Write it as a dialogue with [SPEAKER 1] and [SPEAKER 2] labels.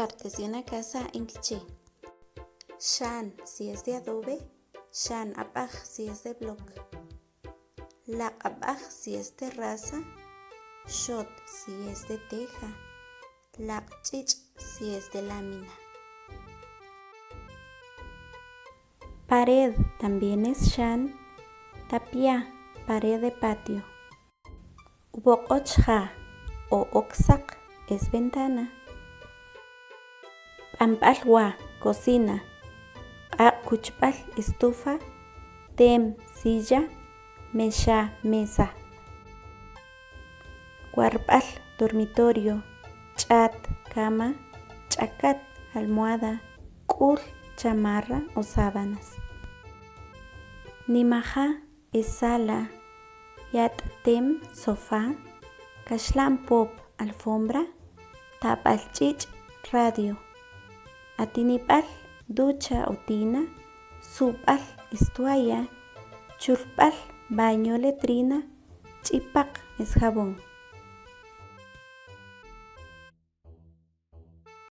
[SPEAKER 1] Partes de una casa en Quiché. Xan si es de adobe, xan ab'aj si es de block. Laq ab'aj si es terraza, xot si es de teja, laq ch'ich' si es de lámina. Pared también es xan, tapia, pared de patio. Ub'oq'och ja o oksaq es ventana. B'anb'al wa, cocina. Q'aq' kuchb'al, estufa, tem, silla, mexa, mesa. Warb'al, dormitorio, ch'at, cama, ch'akat, almohada, k'ul, chamarra o sábanas. Nimaja es sala, yat' tem, sofá, kaxla'n pop, alfombra, tab'al ch'ich', radio. Atinib'al, ducha o tina, su'b'al, estualla, chulb'al, baño o letrina, ch'ipaq es jabón.